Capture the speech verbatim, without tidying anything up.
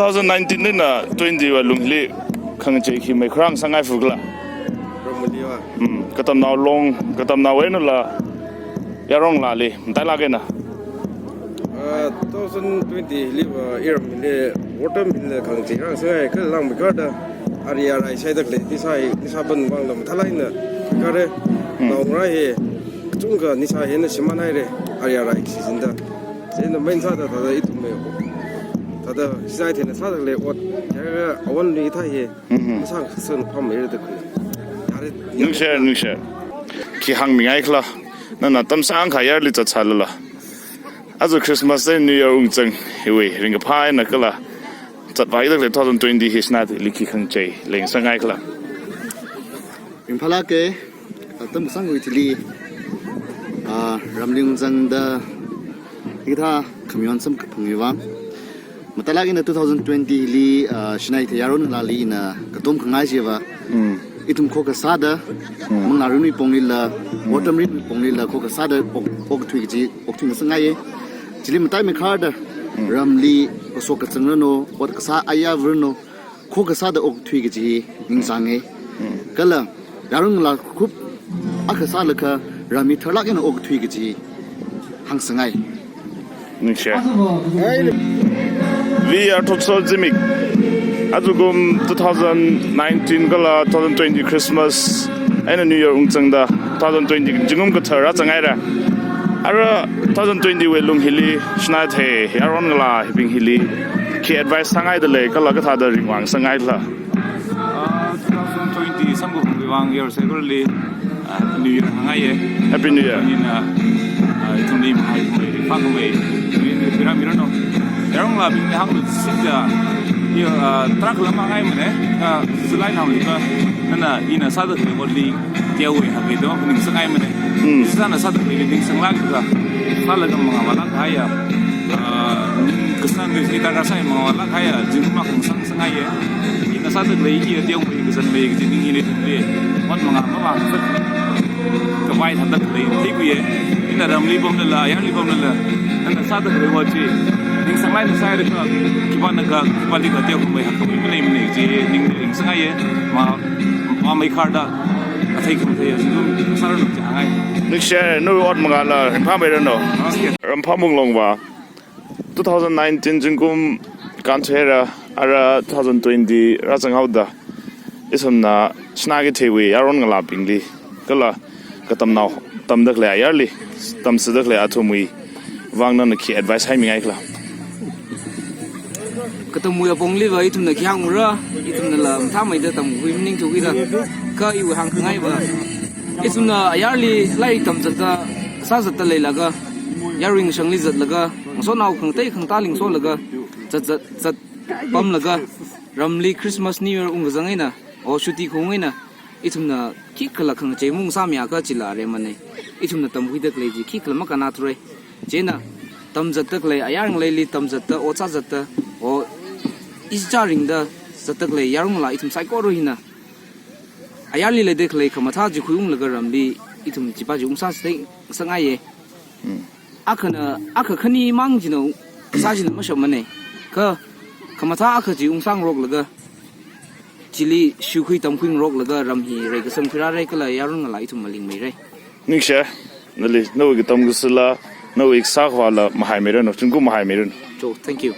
Two thousand nineteen eina twenty wui lungli khangachei khi mei kharā ngasakngai fukla. Ramwuiliva. Hmm, katamnao long, katamnao einala, yaron ngalāli, matailāk eina. Ah, two thousand twenty liva iramli water mill khangachei rāngasakngai, kala langmeikharda ari arai shaida khalei, nisa, nisa ban vangla mathālāk eina kare. Hmm. Naongarā hi kachungkha nisa hina shimānhaire, ari arai season da. Chieina main sāda thāda ithum mei. Thāda sāi thena sāda khalei ot, yare awan ni thā hi. Mhm. Sāngasak phāmeira da khalei. Yare, yare. Ningshi, ningshi. Khi hāngmingai khala. Nana tamsang kha yarli zatsālala. Aja Christmas eina New Year ungzang hiwui ringkaphā eina kala zatvāida khalei two thousand twenty hi Sinakeithei li khi khangachei leingasakngai khala. Ringphālāke, ah, tamkasang khuitili, ah, ramli ungzangda hikathā khamayon samkaphangwui vang. Matailāk eina two thousand twenty li, ah, Sinakeithei yaron ngalāli ina katom khangai chiva. Mm. Ithum khokha sāda, mm, mangā rinwui ponglila, mm, water mill wui ponglila, khokha sāda ok, okthui kaji, okthui ngasakngaiye. Chili mataimeikharda, mm, ramli kashok kazang ranu, ot kasā ayā vāranu, khokha sāda okthui kaji hi ningzange. Mm. Kala, yaron ngalā khup akha sālaga ram hi tharlāk eina okthui kaji hāngsakngai. Ningshi. V R Thotso Zimik. Ajakum two thousand nineteen kala two thousand twenty Christmas eina New Year ungzangda two thousand twenty zingkum kathar rāzanghaira. Ara two thousand twenty wui lung hili, Sinakeithei yaron ngalābing hili khi advice sāngaida lei kala kathāda ringvāngasakngai khala. Ah, two thousand twenty samkaphangwui vang yarsaikorali, ah, Happy New Year hāngngaiye. Happy New Year. Nina, ah, ithumli mahai khamei, ringphā khamei, ringphāmiranu. Yaron ngalābingli hānglu sida, ya, ah, tarākha lam hāngngaimanei, ah, sulaina hānglu ka, nana ina sāda khalei otli teowui hakkahai da ningsangngaimane. Hmm. Sāna sāda khalei ningsanglāka. Sālaga mangāvālāk kahaiya. Ah, ning kasāngli sāda kasāi mangāvālāk kahaiya. Zingkum akha ngasakngaiye. Ina sāda khalei iya teomei kazanmei kaji ning ini tungli. Ot mangā mavāngasak. Khavai thāda khalei theikhuiye. Ina ramli pamlala, yarli pamlala. Nana sāda khalei ot chi. Ningsanglāina sāhaira kha, khipāna kha, khipāli kha teokhamei hakkhamei maleimane kaji ning ningsangngaiye. Ma, mameikharda. Athei khamathei zingkum sāranu chi hāngngai. Ningshi, nawui ot mangāla ringphāmeiranu. Okay. Ramphāmung Longvā. Two thousand nineteen zingkum kāntheira, ara two thousand twenty rāzanghaoda. Ithumna Sinakeitheiwui yaron ngalābingli, kala katamnao tamda khalei ayarli, tamsāda khalei athumwui vang nana khi advice haimingai khala? Katamwui apongli va ithumna khi hāngra, ithumnala mathāmeida tamkhui maningthuakida, kha iwui hāngkhangaiva. Ithumna ayarli lairik tamzatda, sāzatda leilaga, yaruishangli zatlaga, ngasotnao khangatei khangatā lingsolaga, zat, zat, zat pamlaga, ramli Christmas New Year ungkazang eina, o shuti khaung eina, ithumna khikhala khangachei mung sāmiakha chila aremane. Ithumna tamkhuida khalei chi khikhala makānna thurai. Chieina, tamzatda khalei, ayar ngaleili tamzatda, ot sāzatda, o ichichā ringda zatda khalei yaron ngalā ithum saikora hina. Ayarli leida khalei khamathā chi khuiunglaga ramli ithum chipa chi ungsā sāthei ngasakngaiye. Hmm. Akhana, akha khani mang china sā china mashapmane. Kha, khamathā akha chi ungsangroklaga, chili shukhui tamkhuingaroklaga ram hi reikasang khuirāra kala yaron ngalā ithum malingmeira. Ningshi, nali, nawui katam kasāla, nawui kasā khavāla mahaimeiranu, zingkum mahaimeiranu. Cho, thank you.